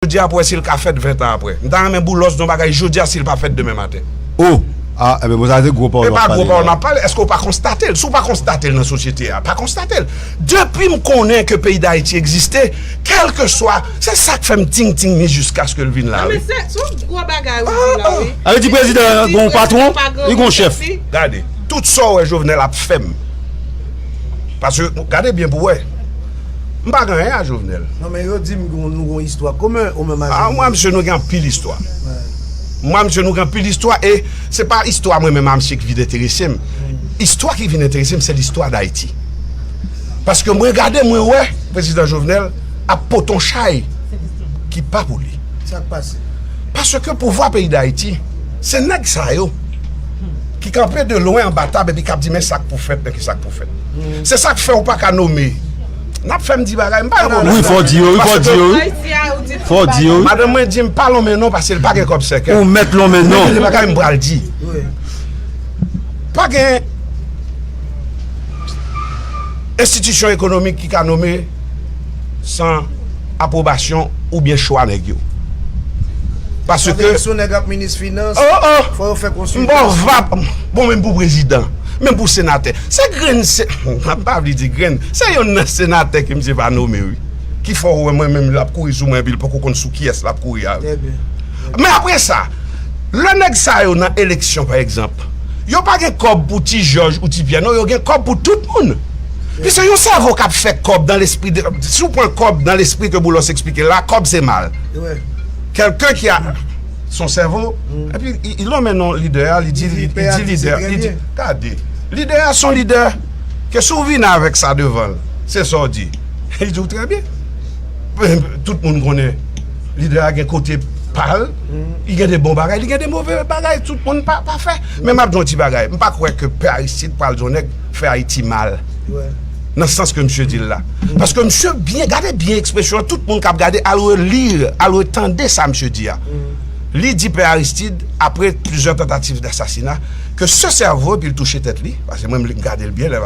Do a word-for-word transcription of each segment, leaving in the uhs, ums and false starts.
jodi a pou wè si l ka fèt ven tan apre. M ta renmen Boulos di yon bagay jodi a si l pa fèt demen maten. Oh! Ah, enben, bon, sa se gwo pawòl w ap pale la. E pa gwo pawòl m ap pale, èske w pa konstate l? Si w pa konstate l nan sosyete a, pa konstate l. Depi m konnen ke peyi Dayiti egziste, kèlkeswa, se sa k fè m ting ting ni jiskaske l vin la, wi. Sa se yon gwo bagay ou di la, wi. Sa vle di prezidan an gen yon patwon, li gen yon chèf. Gade, tout sa w wè Jovenel ap fè m. Paske, gade byen pou w wè. M pa gen anyen a Jovenel. Non, men yo di m nou gen yon istwa komen ou menm avè l. Ah, mwen, misye, nou gen anpil istwa. Mwen, misye, nou gen anpil istwa e se pa istwa mwen menm a misye ki vin enterese m. Istwa ki vin enterese m, se listwa Dayiti. Paske mwen gade, mwen wè prezidan Jovenel ap pote yon chay ki pa pou li. Sa k pase? Paske pouvwa peyi Dayiti, se nèg sa yo ki kanpe de lwen anba tab epi k ap di, "Men sa k pou fèt, men ki sa k pou fèt." Se sa k fè w pa ka nome. N ap fè m di bagay, m pa yon move. Wi, fò w di yo, wi, fò w di yo, wi. Fò w di yo, wi. Madanm mwen di m pa lonmen non paske l pa gen kòb sèkèy. Ou mèt lonmen non. Men gen de bagay m pral di. Pa gen enstitisyon ekonomik ki ka nome san apwobasyon oubyen chwa nèg yo. Paske... Sa vle di si yon nèg ap minis finans, oh, oh, fò yo fè konsiltasyon. M ba w vap, bon, menm pou prezidan, menm pou senatè. Se grenn, se, m pa vle di grenn, se yonn nan senatè ke misye pa nome, wi. Ki fè w wè mwen menm l ap kouri sou mwen epi l poko konn sou kiyès l ap kouri a, wi. Trè byen. Men apre sa, lè nèg sa yo nan eleksyon, pa egzanp, yo pa gen kòb pou Ti Jòj ou Ti Pyè, non, yo gen kòb pou tout moun. Piske yon sèvo k ap fè kòb dans l'esprit de, si w pran kòb dans l'esprit ke Boulos eksplike la, kòb se mal. Wi. Kèlken ki a son sèvo, epi li, li lonmen non lidè a, li di, li, li di lidè, li di, gade, lidè a se yon lidè ke si w vin avèk sa devan l, se sa w di. Li di w trè byen. Tout moun konnen lidè a gen kote pa l, li gen de bon bagay, li gen de move bagay, tout moun pa, pa fè. Men m ap di yon ti bagay, m pa kwè ke Pè Aristide pral di yon nèg fè Ayiti mal. Nan sans ke misye di l la. Paske misye byen, gade byen ekspresyon an, tout moun k ap gade, al reli, al retande sa misye di a. Li di Pè Aristide, apre plizyè tantativ dasasina, ke ce cerveau, epi l touche tèt li, paske mwen m gade l byen lè,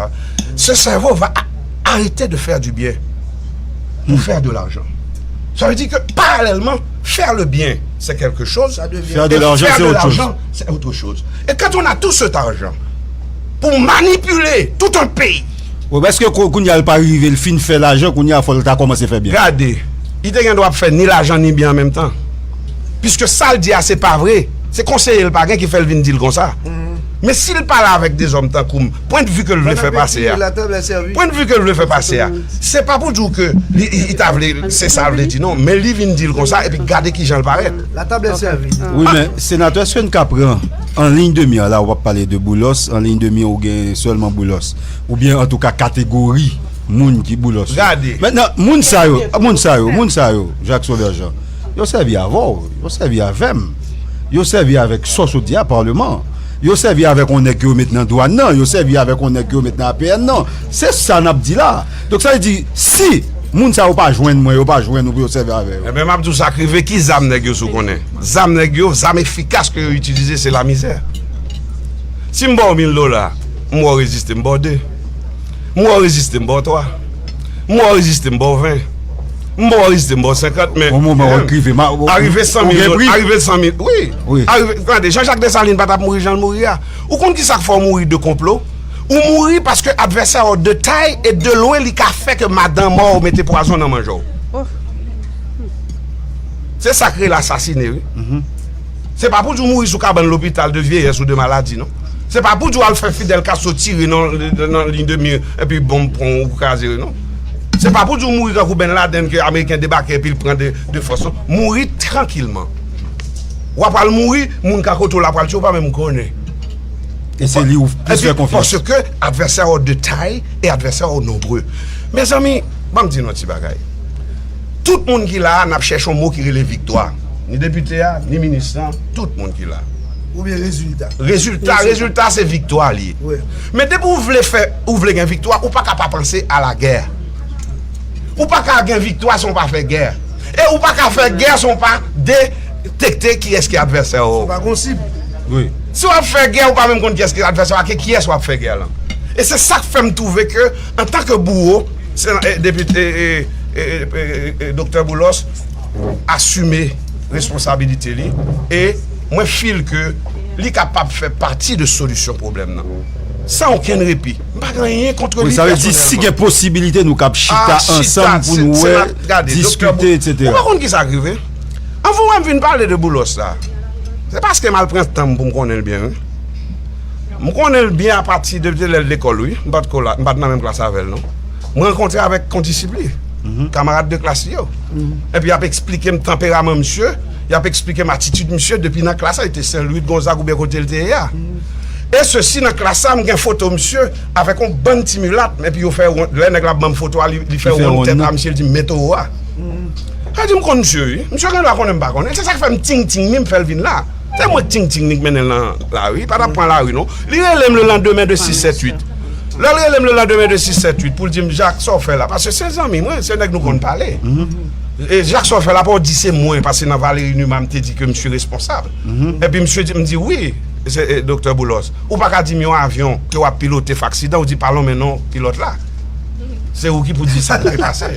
ce cerveau va a- arrêter de faire du bien pour faire de l'argent. Ça veut dire que parallèlement, faire le bien, c'est quelque chose. Faire de l'argent, c'est autre chose. Et faire de l'argent, c'est autre chose. Et quand on a tout cet argent pour manipuler tout un pays, wi, èske ko- kounye a l pa rive, l fin fè lajan, kounye a fò l ta kòmanse fè byen? Gade, li te gen dwa ap fè ni lajan ni byen an menm tan. Piske sa l di a se pa vre. Se konseye l pa gen ki fè l vin di l konsa. Men si l pale avèk dezòm tankou m, pwennvi ke l vle fè pase a, pwennvi ke l vle fè pase a, se pa pou di w ke li, li, li ta vle, se sa l vle di, non, men li vin di l konsa, epi gade kijan l parèt. Wi, men, senatè, èske n ka pran an liy de mi an la, w ap pale de Boulos, an liy de mi an, ou gen sèlman Boulos, oubyen, antouka, kategori moun ki Boulos yo? Gade. Mentnan, moun sa yo, moun sa yo, moun sa yo, Jacques Sauveur Jean, yo sèvi avè w, yo sèvi avè m, yo sèvi avèk sa w sot di a, Palman. Yo sèvi avèk yon nèg ke yo met nan dwàn nan, yo sèvi avèk yon nèg ke yo met nan A P N nan. Se sa n ap di la. Donk, sa vle di, si moun sa yo pa jwenn mwen, yo pa jwenn ou pou yo sèvi avè yo. Enben, m ap di w sa k rive, ki zam nèg yo sou konnen? Zam nèg yo, zam efikas ke yo itilize, se lamizè. Si m ba w mil dola, m wè w reziste, m ba w de. M wè w reziste, m ba w twa. M wè w reziste, m ba w ven. M wè w reziste, m ba w senkant, men yon moman w rive, ma- ou- arive san mil, ou gen pri? Arive san mil, wi. Wi. Arive, tande, Jean Jacques Dessalines pa t ap mouri jan l mouri a. Ou konn ki sa k fè w mouri de konplo? Ou mouri paske advèsè w de taille et de loin li ka fè ke madan mò w mete pwazon nan manje w. Se sa k rele asasine, wi. Se pa pou di w mouri sou kabann lopital de vyeyès ou de maladi, non. Se pa pou di w al fè Fidel Castro tire nan, nan liy de mi epi bonm pran w ou kraze, non. Se pa pou di w mouri tankou Ben Laden ke Ameriken debake epi l pran de, de fòs, non. Mouri trankilman. W ap al mouri, moun ka kote w la pral tchwe, w pa menm konnen. E se li ou plis fè konfyans. Paske advèsè w de taille et advèsè w nombreux. Mezanmi, ban m di nou yon ti bagay. Tout moun ki la a, n ap chèche yon mo ki rele viktwa. Ni depite a, ni minis lan, tout moun ki la. Oubyen rezilta. Rezilta, rezilta se viktwa li ye. Wi. Men depi w vle fè, ou vle gen viktwa, ou pa ka pa panse a lagè. Ou pa ka gen viktwa san w pa fè gè. E ou pa ka fè gè san w pa detekte kiyès ki advèsè w. San w pa gon sib. Wi. Si w ap fè gè, ou pa menm konn kiyès ki advèsè w ak kiyès w ap fè gè lan. E se sa k fè m twouve ke, antanke bouwo, se, e, depite, e, e, doktè Boulos, asime responsabilite li, e mwen feel ke li kapab fè pati de solisyon pwoblèm nan. San okenn repi. M pa gen anyen kont li pèsonèlman. Wi, sa vle di si gen posibilite nou kab chita ansanm pou nou wè, diskite, etsetera. Ou pa konn ki sa k rive? Anvan w wè m vin pale de Boulos la, se paske m al pran tan m pou m konnen l byen, wi. M konnen l byen apati de lè l lekòl, wi. M pa t ko la, m pa t nan menm klas avè l, non. M rankontre avèk kondisip li, kamarad de klas li yo. Epi y ap eksplike m tanperaman misye, y ap eksplike m atitid misye depi nan klas la, li te Sen Lwi, Gonzag oubyen kote l te ye a. E sesi nan klas la, m gen foto misye avèk yon bann ti milat, epi yo fè won, lè nèg la ap ban m foto a, li, li fè wonn tèt a misye, li di m men towo a. Sa di m konn misye, wi. Misye gen dwa konnen m pa konnen l. Se sa k fè m ting ting li, m fè l vin la. Se mwen k ting ting li k mennen l nan lari. Li pa t ap pran lari, non. Li rele m lelandemen de sis sèt uit. Lè l rele m lelandemen de sis sèt uit pou l di m, Jacques, sa w fè la? Paske se zanmi mwen, se nèg nou konn pale. E Jacques, sa w fè la, pa w di se mwen, paske nan Valéry Numa, m te di ke misye responsab. Epi misye di, m di, wi, se, e, Doktè Boulos. Ou pa ka di m yon avyon ke w ap pilote fè aksidan, ou di pa lonmen non pilòt la. Se ou ki pou di sa k te pase.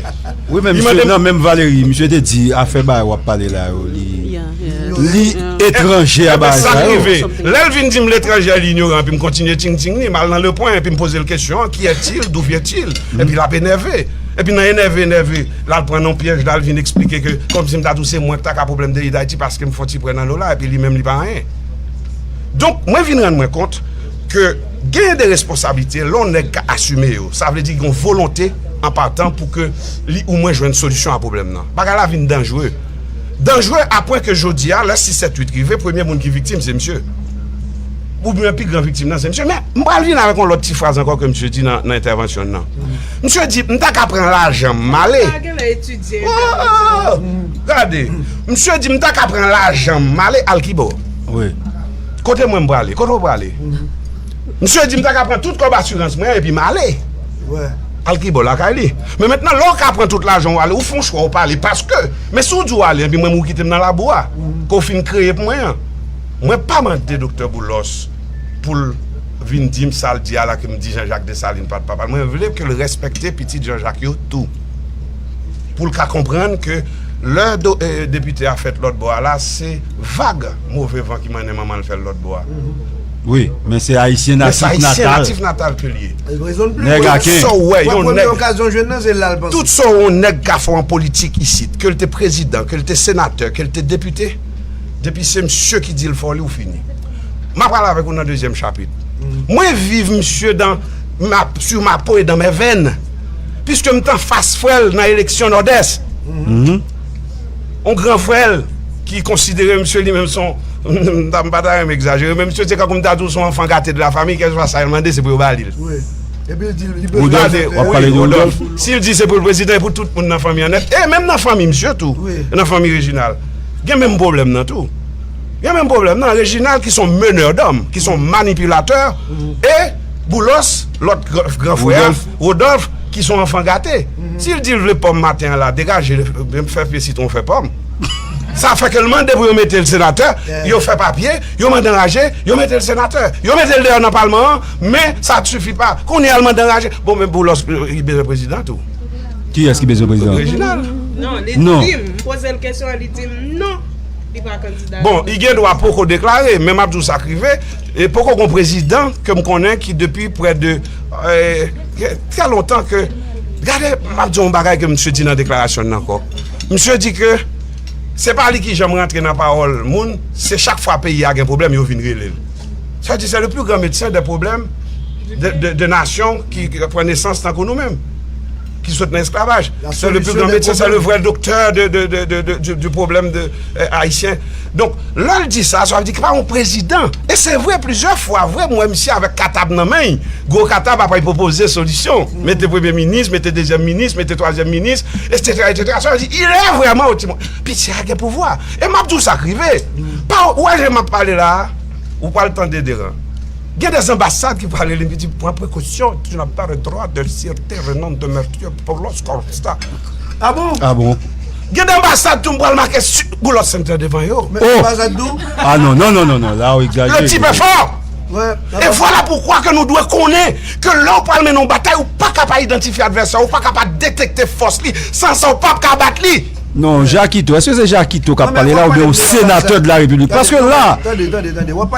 Wi, men misye nan menm Valéry, misye te di afè bagay w ap pale la yo, li, li etranje a bagay sa yo. Ebyen, sa k rive. Lè l vin di m letranje, li inyoran, epi m kontinye ting ting li, m al nan Le Point, epi m poze l kesyon an, qui est-il, d'où vient-il? Epi l ap enève. Epi nan enève, enève, l al pran nan yon pyèj la, l vin eksplike ke kòmsi m ta di w se mwen k ta ka pwoblèm peyi Dayiti paske m fè yon ti prè nan lo la, epi li menm li pa anyen. Donk, mwen vin rann mwen kont ke genyen de responsablite, lè yon nèg ka asime yo, sa vle di gen yon volonte an patan pou ke li omwen jwenn solisyon a pwoblèm nan. Bagay la vin danjre. Danjre apwen ke jodi a, lè sis sèt uit rive, premye moun ki viktim, se misye. Oubyen pi gran viktim nan, se misye. Men, m pral vin avèk yon lòt ti fraz ankò ke misye di nan, nan entèvansyon l nan. Misye di, m ta ka pran lajan m, m ale. Gade, misye di, m ta ka pran lajan m, m ale, al kibò? Wi. Kote mwen m prale? Kote w prale? Misye di, m ta ka pran tout kòb asirans mwen epi m ale. Al kibò? Lakay li. Men mentnan, lè w ka pran tout lajan w ale, ou fè yon chwa, ou pa ale. Paske, men si w di w ale, epi mwen, ou kite m nan labou a, ke w fin kreye pou mwen an. Mwen pa mande Doktè Boulos pou l vin di m sa l di a la, ke m di Jean Jacques Dessalines pa t papa l. Mwen vle ke l respekte pitit Jean Jacques yo tou. Pou l ka konprann ke lè do, e, depite a fèt lòt bò a la, se vag move van ki mennen manman l fè l lòt bò a. Wi, men se ayisyen natif natal. Men se ayisyen natif natal ke l ye. Nèg aken. Tout sa w wè, yon nèg, tout sa w wè yon nèg ka fè an politik isit, ke l te prezidan, ke l te senatè, ke l te depite, depi se misye ki di l fè w li, ou fini. M ap pale avèk ou nan dezyèm chapit. Mwen viv misye dans ma, sur ma peau et dans mes veines. Piske m t anfas frè l nan eleksyon Nòdès. Yon gran frè l ki konsidere misye li menm se yon, m pa ta renmen egzajere, men misye se kankou m ta di w se yon enfant gâté de la famille, kèlkeswa sa l mande, se pou yo ba li l. Epi l di, li bezwen. Gade, w ap pale de Rodolphe. Si l di se pou l prezidan, e pou tout moun nan fanmi an nèt. E menm nan fanmi misye tou, nan fanmi Reginald, gen menm pwoblèm nan tou. Gen menm pwoblèm nan. Reginald ki se yon meneur d'hommes, ki se yon manipilatè, e Boulos, lòt gran, gran frè a, Rodolphe, ki se yon enfant gâté. Si l di l vle pòm maten an la, degaje, fè pye sitwon, fè pòm. Sa fè ke l mande pou yo mete l senatè, yo fè papye, yo mande anraje, yo mete l senatè. Yo mete l deyò nan palman an, men sa sifi pa. Kounye a l mande anraje. Bon, men Boulos, li bezwen prezidan tou. Kiyès ki bezwen prezidan? Reginald. Non, li di m, m poze l kesyon an, li di m non, li pa kandida. Bon, li gen dwa poko deklare, men m ap di w sa k rive, e poko gon prezidan ke m konnen ki depi prè de, e, trè lontan ke, gade, m ap di w yon bagay ke misye di nan deklarasyon l nan ankò. Misye di ke se pa li ki janm rantre nan pawòl moun, se chak fwa peyi a gen pwoblèm, yo vin rele l. Sa vle di, c'est le plus grand médecin des problèmes de, de, de nation ki, ki pran nesans tankou nou menm, ki sot nan esklavaj. C'est le plus grand médecin, c'est le vrai docteur de, de, de, de, de, du, du problème de, euh, haïtien. Donk, lè l di sa, sa vle di ki pa yon prezidan. E se vre, plizyè fwa, vre, m wè misye avèk katab nan men l. Gwo katab apre l pwopoze solisyon. Mete premye minis, mete dezyèm minis, mete twazyèm minis, etsetera, etsetera. Sa vle di, il est vraiment au timon. Piti a gen pouvwa. E m ap di w sa k rive. Pa, ou wè jan m ap pale la a, ou pral tande deran. Gen de anbasad ki pral rele m ki di, pran prekosyon, tu n'as pas le droit de citer le nom de Monsieur Boulos Constant. Ah bon? Ah bon? Gen de anbasad tou m pral make Boulos Center devan yo. Men anbasad tou? Ah non, non, non, non, non, la ou egzajere. Le type est fort. E vwala poukwa ke nou dwe konnen ke lè w pral mennen yon batay, ou pa ka pa idantifye advèsè, ou pa ka pa detekte fòs li. San sa, ou p ap ka bat li. Non, Jakito, èske se Jakito k ap pale la oubyen yon senatè de la Repiblik? Paske la,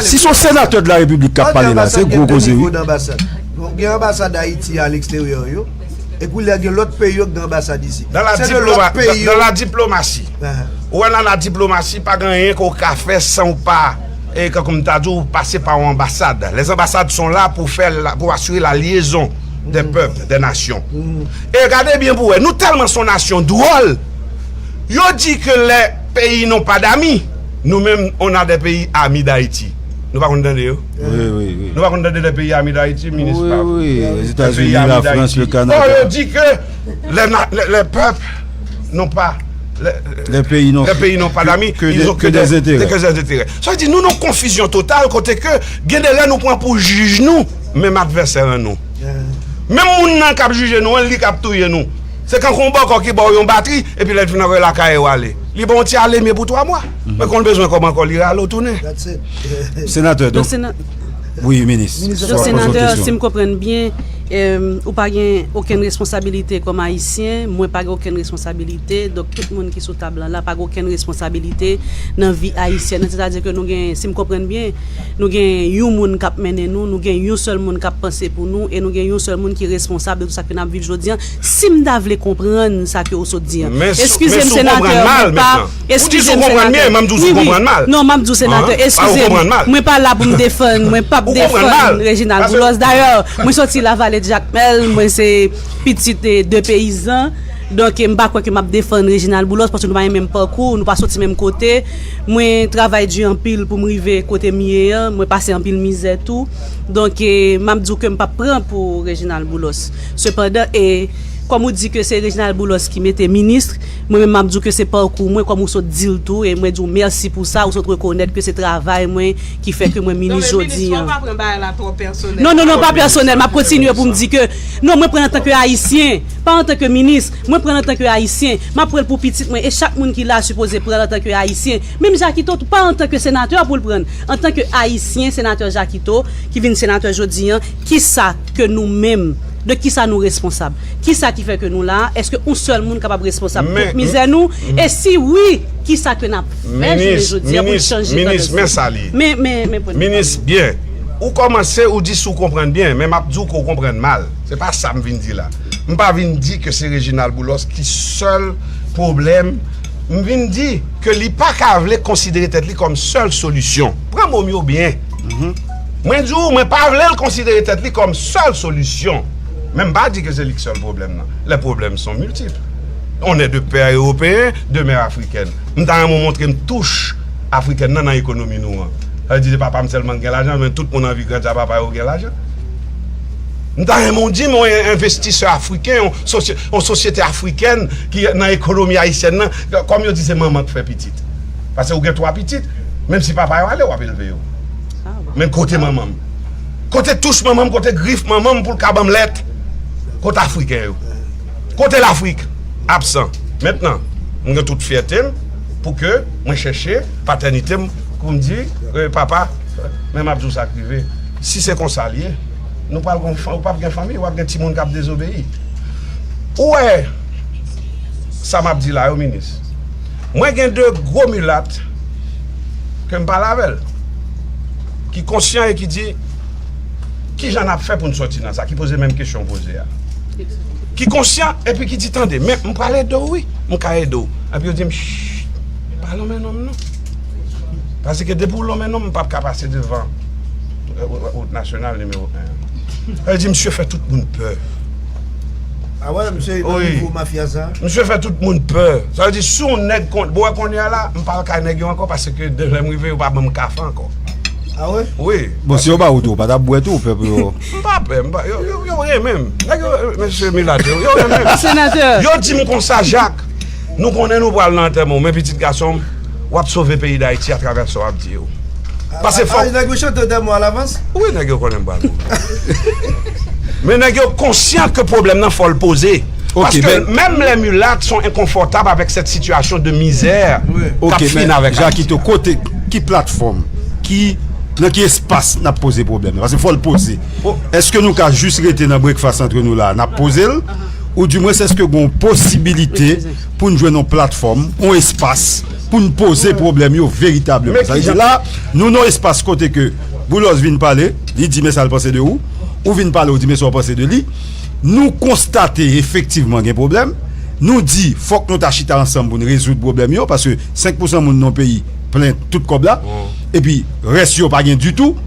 si se yon senatè de la Repiblik k ap pale la, se gwo koze, wi. Gen anbasad Ayiti a leksteryè yo, epi lè gen lòt peyi yo k gen anbasad isi. Se de lòt peyi yo. Nan la diplomasi, ou wè, nan la diplomasi, pa gen anyen ke w ka fè san w pa e kankou m ta di w, pase pa yon anbasad. Les ambassades sont là pour faire la, pour assurer la liaison des peuples, des nations. E gade byen pou wè, nou tèlman se yon nasyon dwòl, yo di ke les pays n'ont pas d'amis, nous mêmes on a des pays amis d'Haïti. Nou pa konn tande yo? Nou pa konn tande les pays amis d'Haïti, minis? Wi, wi, Ozetazini, Lafrans, le Kanada. Oh, yo di ke les peuples n'ont pas les pays n'ont pas d'amis, ils ont que des intérêts. Sa vle di nou nan konfizyon total kote ke gen de lè nou pran pou jij nou menm advèsè an nou. Menm moun nan k ap jije nou an, li k ap touye nou. Se kankou yon bòkò ki ba w yon batri, epi lè l fin antre lakay ou ale. Li ba w yon ti alemye pou twa mwa. Men kon l bezwen kòb ankò, li rale w tounen. Senatè, donk, wi, minis. Donk, senatè, si m konprann byen, ou pa gen okenn responsabilite kòm Ayisyen, mwen pa gen okenn responsabilite, donk tout moun ki sou tab lan la pa gen okenn responsabilite nan vi ayisyèn nan. Sètadi ke nou gen, si m konprann byen, nou gen yon moun k ap mennen nou, nou gen yon sèl moun k ap panse pou nou, e nou gen yon sèl moun ki responsab de tout sa ke n ap viv jodi an. Si m ta vle konprann sa ke ou sot di an, eskize m senatè, mwen pa, eskize m senatè. Wi, wi. Non, m ap di w senatè, eskize m. Mwen pa la pou m defann, mwen p ap defann Reginald Boulos. Dayè, mwen soti Lavalée de Jakmèl, mwen se pitit de peyizan. Donk, m pa kwè ke m ap defann Reginald Boulos, paske nou pa gen menm pakou, nou pa soti menm kote. Mwen travay di anpil pou m rive kote m ye an, mwen pase anpil mizè tou. Donk, m ap di w ke m p ap pran pou Reginald Boulos. Sepandan, e kòm ou di ke se Reginald Boulos ki mete minis, mwen menm m ap di w ke se pakou mwen, kòm ou sot di l tou, e mwen di w mèsi pou sa, ou sot rekonèt ke se travay mwen ki fè ke mwen minis jodi an. Non, non, non, pa pèsonèl, m ap kontinye pou m di ke, non, mwen pran l antanke Ayisyen, pa antanke minis, mwen pran l antanke Ayisyen, m ap pran l pou pitit mwen, e chak moun ki la sipoze pran l antanke Ayisyen. Menm Jakito tou, pa antanke senatè pou l pran l, antanke Ayisyen, senatè Jakito, ki vin senatè jodi an, kisa ke nou menm, de kisa nou responsab? Kisa ki fè ke nou la a? Èske yon sèl moun kapab responsab tout mizè nou? E si wi, kisa ke n ap fè jounen jodi an pou n chanje tandans? Minis, men sa li. Minis, byen. Ou kòmanse, ou di si w konprann byen, men m ap di w ke w konprann mal. Se pa sa m vin di la. M pa vin di ke se Reginald Boulos ki sèl pwoblèm. M vin di ke li pa ka vle konsidere tèt li kòm sèl solisyon. Pran mo m yo byen. Mwen di w, mwen pa vle l konsidere tèt li kòm sèl solisyon. Men m pa di ke se li k sèl pwoblèm nan. Les problèmes sont multiples. On est de pères européens, de mères africaines. M ta renmen w montre m touch afrikèn nan nan ekonomi nou an. Sa vle di se papa m sèlman ki gen lajan, men tout moun anvi grandya papa yo gen lajan. M ta renmen w di m yon envestisè afriken, yon sosyete afrikèn ki nan ekonomi ayisyèn nan, kòm yo di se manman k fè pitit. Paske ou gen twa pitit, menm si papa yo ale, w ap elve yo. Men kote manman m? Kote touch manman m, kote grif manman m pou l ka ban m lèt? Kote afriken yo? Kote Lafrik? Absan. Mentnan, m gen tout fyète m pou ke mwen chèche patènite m pou m di, papa, men m ap di w sa k rive. Si se konsa l ye, nou pral gon, ou p ap gen fanmi, w ap gen timoun k ap dezobeyi. Ou wè sa m ap di la yo, minis? Mwen gen de gwo milat ke m pale avè l, ki konsyan e ki di, kijan n ap fè pou n sòti nan sa, ki poze menm kesyon w poze a. Ki konsyan epi ki di, tande, men m pral ede w wi, m ka ede w. Epi yo di m, chh, pa lonmen non m non. Paske depi w lonmen non m, m p ap ka pase devan wout nasyonal nimewo en an. Sa vle di misye fè tout moun pè. Ah ouais, misye nan nivo mafya sa. Misye fè tout moun pè. Sa vle di si yon nèg kon, bon, wè kounye a la, m pa al kay nèg yo ankò paske de lè m rive yo pa ban m kafe ankò. Ah ouais? Wi. Bon, si yo ba ou tou, ou pa t ap bwè tou, pèp yo. M pa pè, m pa, yo, yo, yo renmen m. Nèg yo, mesye milat yo, yo renmen m. Senatè. Yo di m konsa, Jak, nou konnen nou pral nan antèman w, men pitit gason m, w ap sove peyi Dayiti atravè sa w ap di yo. Paske fòk. Nèg yo chante antèman w alavans? Wi, nèg yo konnen m pral mouri. Men nèg yo konsyan ke pwoblèm nan fò l poze. Paske menm les mulates sont inconfortables avec cette situation de misère k ap fin avèk Ayiti. Jakito, kote, ki platfòm, ki, nan ki espas n ap poze pwoblèm nan? Paske fò l poze. Èske nou ka jis rete nan breakfast antre nou la, n ap poze l? oudimwens èske gen yon posibilite pou n jwenn yon platfòm, yon espas pou n poze pwoblèm yo veritableman? Sa vle di la, nou nan yon espas kote ke Boulos vin pale, li di men sa l panse de ou, ou vin pale, ou di men sa w panse de li. Nou konstate efektivman gen pwoblèm. Nou di fòk nou ta chita ansanm pou n rezoud pwoblèm yo, paske senk pousan moun nan peyi plen tout kòb la, epi rès yo pa gen ditou.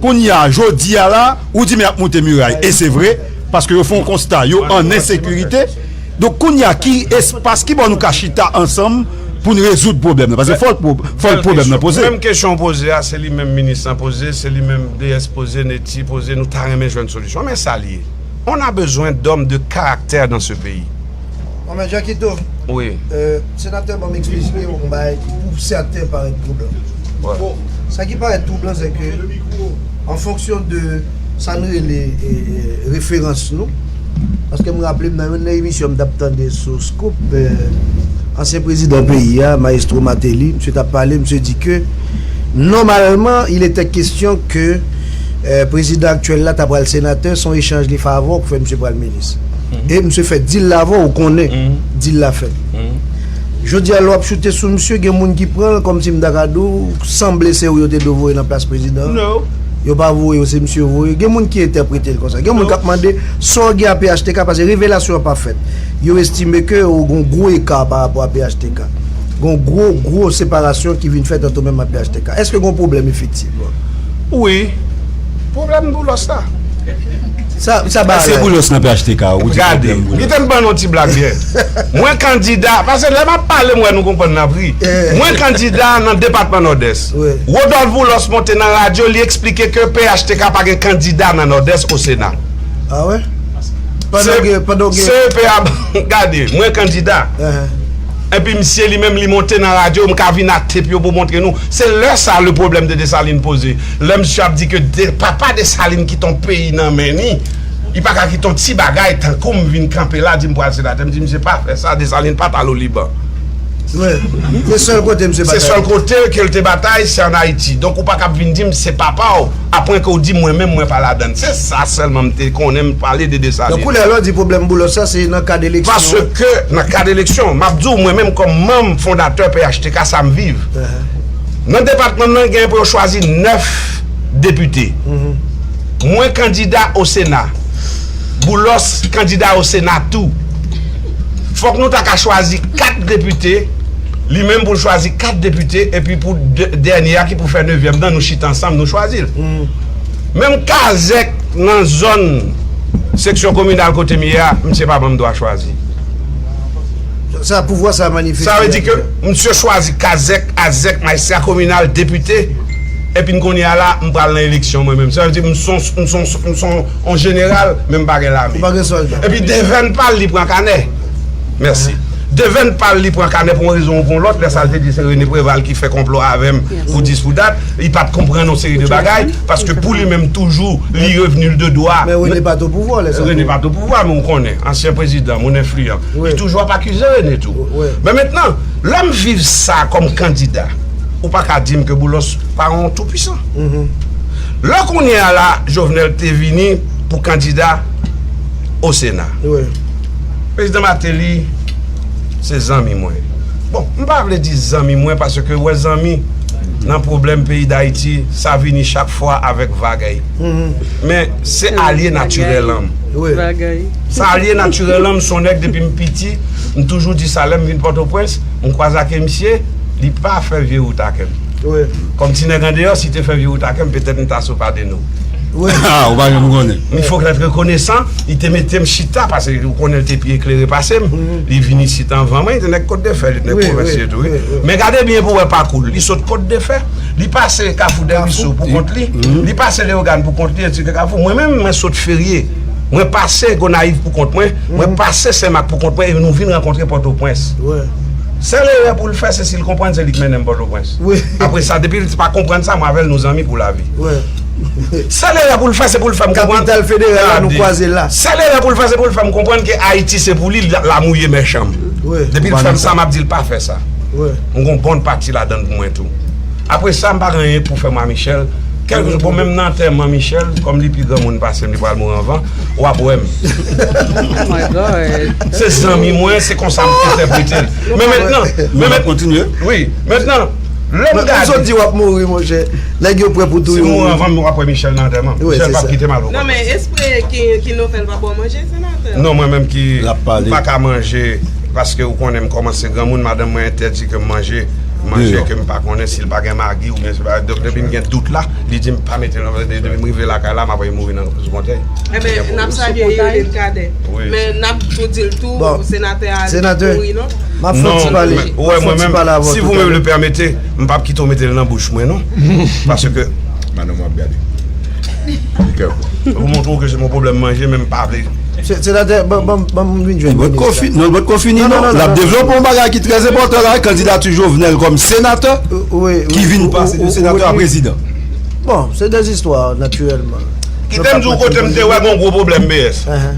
Kounye a, jodi a la, ou di men y ap moute miray, e se vre, paske yo fè yon konsta, yo an ensekirite. Donk, kounye a, ki espas, ki bò nou ka chita ansanm pou n rezoud pwoblèm nan? Paske fòk pwoblèm nan poze. Menm kesyon w poze a, se li menm minis lan poze, se li menm D S poze, Netty poze, nou ta renmen jwenn solisyon. Men sa l ye. On a besoin d'hommes de caractère dans ce pays. Bon, men Jackito, wi, senatè ban m eksplike yon bagay ki pou sèten parèt twouban. Bon, sa ki parèt twouban, se ke, an fonksyon de sa n rele referans nou, paske m raple m nan youn nan emisyon m t ap tande sou Scoop, ansyen prezidan peyi a, Maestro Martelly, misye t ap pale, misye di ke nòmalman, il était question ke prezidan aktyèl la ta pral senatè, se yon echanj li fè avè w ki fè misye pral minis. E misye fè dil la avè w, ou konnen dil la fèt. Jodi a, lè w ap choute sou misye, gen moun ki pran l kòmsi m ta ka di w, sanble se ou yo te dwe voye nan plas prezidan an. Yo pa voye w, se misye yo voye. Gen moun ki entèprete l konsa. Gen moun k ap mande sa w gen a P H T K, paske revelasyon an pa fèt. Yo estime ke ou gen yon gwo eka pa rapò a P H T K. Gen yon gwo, gwo separasyon ki vin fèt ant ou menm ak P H T K. Èske gen yon pwoblèm efektivman? Wi. Pwoblèm Boulos la. Sa, sa ba. Èske Boulos nan P H T K ou di pwoblèm Boulos? Gade, kite m ban nou ti blag yè. Mwen kandida, paske lè m ap pale, m wè nou konprann n ap ri. Mwen kandida nan depatman Nòdès. Rodolphe Boulos monte nan radyo, li eksplike ke P H T K pa gen kandida nan Nòdès o Sena. Ah wè? Pandan gen, pandan gen C E P a, gade, mwen kandida. Epi misye li menm li monte nan radyo, m ka vin ak tep yo pou montre nou. Se lè sa le problème de Dessalines poze. Lè misye ap di ke de, papa Dessalines kite yon peyi nan men ni, li pa ka kite yon ti bagay tankou m vin kanpe la, di m pral senatè. M di misye pa fè sa, Dessalines pa t al o Liban. Wi. Se sèl kote misye batay. Se sèl kote ke l te batay, se ann Ayiti. Donk ou pa ka ap vin di m se papa w, apre ke w di mwen menm mwen pa ladann. Se sa sèlman m te konnen, m pale de Dessalines. Donk kounye a la w di pwoblèm Boulos sa se nan kad eleksyon. Paske nan kad eleksyon, m ap di w mwen menm kòm manm fondatè P H T K sa m viv. Nan depatman m nan gen pou yo chwazi nèf depite. Mwen kandida o Sena. Boulos kandida o Sena tou. Fòk nou ta ka chwazi kat depite, li menm pou l chwazi kat depite, epi pou dè-, dènye a ki pou fè nevyèm nan, nou chita ansanm, nou chwazi l. Menm kazèk nan zòn seksyon kominal kote m ye a, misye pa ban m dwa chwazi. Sa, pouvwa sa manifeste. Sa vle di ke misye chwazi kazèk, azèk, majistra kominal, depite, epi n kounye a la, m pral nan eleksyon mwen menm. Sa vle di m son, m son, m son on jeneral, men m pa gen lame. Ou pa gen sòlda. Epi devèn pa l, li pran kanè. Mèsi. Devèn pa l, li pran kanè pou yon rezon ou pou yon lòt. Lè sa l te di se René Préval ki fè konplo avè m pou dis pou dat, li pa t konprann yon seri de bagay, paske pou li menm toujou, li revni l de dwa. Men René pa t o pouvwa lè sa. René pa t o pouvwa, men ou konnen, ansyen prezidan, moun enfliyan. Li toujou ap akize René tou. Men mentnan, lè m viv sa kòm kandida, ou pa ka di m ke Boulos pa yon toupwisan. Lè kounye a la, Jovenel te vini pou kandida o Sena. Prezidan Martelly se zanmi mwen. Bon, m pa vle di zanmi mwen paske wè zanmi nan pwoblèm peyi Dayiti, sa vini chak fwa avèk vagay. Men se alye natirèl an m. Sa alye natirèl an m, s on nèg depi m piti, m toujou di sa lè m vin Pòtoprens, m kwaze ak misye, li pa fè vye wout ak m. Kòm ti nèg andeyò, si te fè vye wout ak m, petèt m ta sou pa de nou. Ah, ou pa janm konnen. Men fòk n ap rekonesan, li te mete m chita, paske ou konnen l te pi eklere pase m. Li vin isit anvan mwen, li te nèg Kòt de Fè, li te nèg pwovens li tou, wi. Men gade byen pou wè pakou l. Li sot Kòt de Fè, li pase Kafou Dèriso pou kont li, li pase Leyogàn pou kont li, etsetera. Kafou, mwen menm, mwen sot Ferye. Mwen pase Gonayiv pou kont mwen, mwen pase Senmak pou kont mwen, e nou vin rankontre Pòtoprens. Sèl erè pou l fè, se si l konprann se li k mennen m Pòtoprens. Apre sa, depi l pa konprann sa, mwen avè l nou zanmi pou lavi. Sèl erè pou l fè, se pou l fè m konprann. Kapital federal la, nou kwaze la. Sèl erè pou l fè, se pou l fè m konprann ke Ayiti se pou li, l a mouye mèchan m. Depi l fè m sa, m ap di l pa fè sa. M gon bòn pati ladann pou mwen tou. Apre sa, m pa gen anyen pou fè mwa Michel. Kèlkeswa, bon, menm nan antèman Michel, kòm li pi granmoun pase m, li pral mouri anvan, w ap wè m. Oh my God. Se zanmi mwen, se konsa m entèprete l. Men mentnan, men Mwen mentnan, ap kontinye. Wi, mentnan, lè m Mwen sot gade, di w ap mouri, monchè. Nèg yo prè pou si touye m mouri w. Anvan m w ap wè Michel nan antèman. Wi, Michel se p ap sa. Kite m al pou Non, kont. Men espre ki, ki Nouvèl pa bon manje, senatè. Non, mwen menm ki L ap pale. M pa ka manje, paske ou konnen m kòmanse granmoun, madanm mwen entèdi ke m manje manje Deyò. Ke m pa konnen si l pa gen magi oubyen se pa. Donk, depi m gen dout la, li di m pa mete l nan, depi m rive lakay la, m ap mouri nan sou kontèy. Enben, n ap salye Irene Cadet. Wi. Men n ap tou di l tou, Bon. Senatè a Senatè. Mouri, non? M ap fè yon ti Non, pale. men, M ap wè, fè yon mwen ti menm, pale avè w si tou vous me talè. le permettez, m p ap kite w mete l nan bouch mwen, non. Paske Madanm w ap gade. Be careful. Ou montre w ke se yon pwoblèm manje, men m pa vle. Se- Senatè, ban ban- ban m vin jwenn Bòt minis konfi- la. Non, bòt konfini, Non, non, non. non, L ap non. Devlope yon bagay ki trè enpòtan la, kandida tou Jovenel kòm senatè, Wi, ki vin pase de senatè a prezidan. Bon, se des histoires, naturèlman. Kite m di w kote m te wè gon gwo pwoblèm, B S. Ahan.